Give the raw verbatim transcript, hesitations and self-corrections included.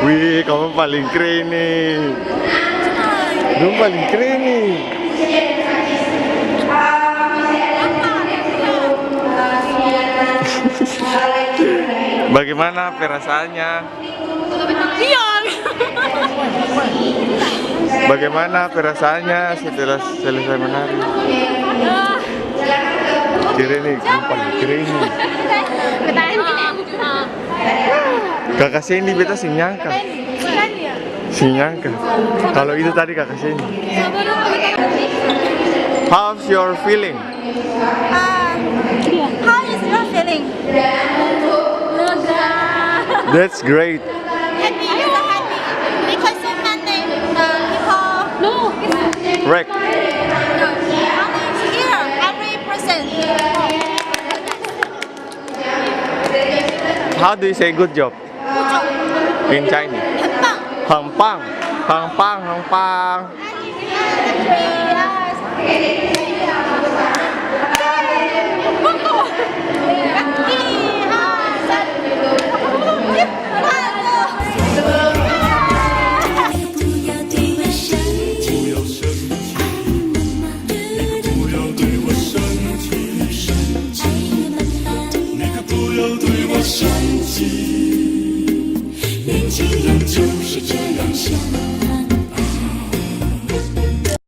Wih, kamu paling keren nih. Dong paling keren nih. Bagaimana perasaannya? Iya. Bagaimana perasaannya setelah selesai menari? Keren nih, paling keren nih. Kakak Sandy, beta seng nyangka. Seng nyangka. Kalau itu tadi kakak Sandy. How's your feeling? Uh, how is your feeling? Lega. That's great. Happy, so happy. Because so many, uh, people Right. No, only here, every person. How do you say good job in Chinese? 很棒. 很棒, 很棒, 很棒.